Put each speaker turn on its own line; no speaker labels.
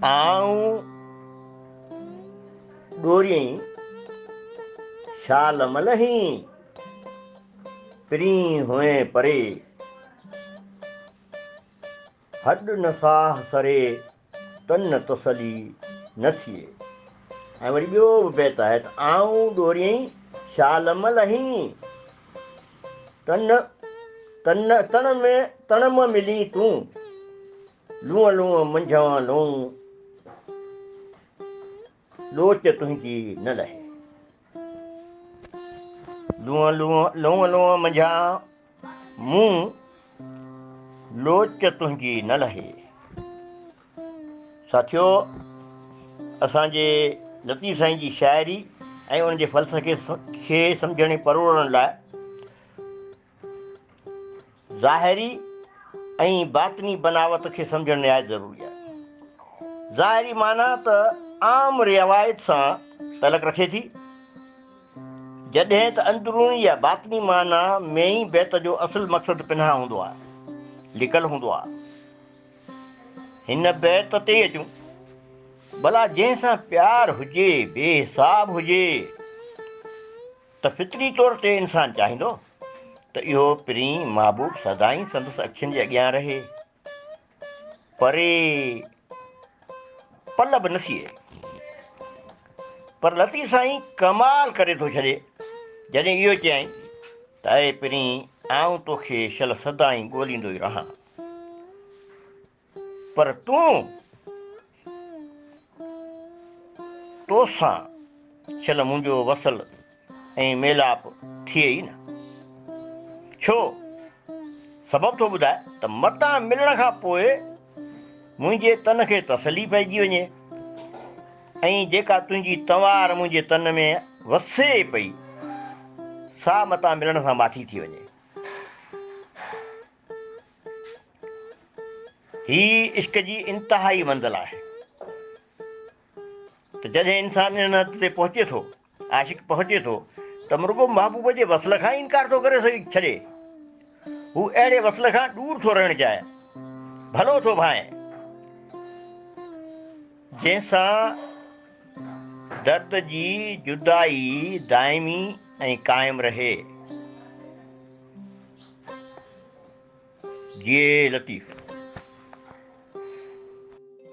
آئون ڏوريئين، شال م لهين، پرين هئين پري. هڏ نه ساهه سري، تن تسلي نه ٿئي. ۽ وري ٻيو به بيت آهي ته آئون ڏوريئين، شال م لهين، تن تن تڻ ۾ تڻ م ملين تون. لونء لونء منجهان لونء، لوچ تنهنجي نه لهي. لونء لونء لونء لونء منجهان مون، لوچ تنهنجي نه لهي. ساٿيو! اسان جي لطيف سائين جي شاعري ۽ ان جي فلسفي کي سمجهڻ ۽ پروڙڻ لاء ظاهري ۽ باطني بناوت کي سمجهڻ نهايت ضروري آهي. ظاهري معنيٰ ته عام روايت سان تعلق رکي ٿي، جڏهن ته اندروني يا باطني معنيٰ ۾ ئي بيت جو اصل مقصد پنهان هوندو آهي، لڪل هوندو آهي. هن بيت تي ئي اچون. ڀلا جنهن سان پيار هجي، بي حساب هجي، ته فطري طور تي انسان چاهيندو ته اهو پرين محبوب سدائين سندس اکين جي اڳيان رهي، پري پل به نه ٿئي. پر لطيف سائين ڪمال ڪري ٿو ڇڏي جڏهن اهو چيائين ته اي پرين آئون توکي شل سدائين ڳوليندو ئي رهان. پر تون توسان شل منهنجو وصل ۽ ميلاپ ٿئي ئي نه. ڇو؟ سبب ٿو ٻڌائي ته متان ملڻ کان پوء منهنجي تن کي تسلي پئجي وڃي ۽ جيڪا تنهنجي تنوار منهنجي تن ۾ وسي پئي، سا متان ملڻ سان ماٺي ٿي وڃي. هي عشق جي انتهائي منزل آهي ته جڏهن انسان ان حد تي پهچي ٿو، عاشق پهچي ٿو ته مرڳو محبوب جي وصل کان ئي انڪار ٿو ڪري ڇڏي. هو اهڙي وصل کان ڏور ٿو رهڻ چاهي، ڀلو ٿو ڀانئي، جنهن سان درد جي جدائي دائمي ۽ قائم رهي. جيئي لطيف.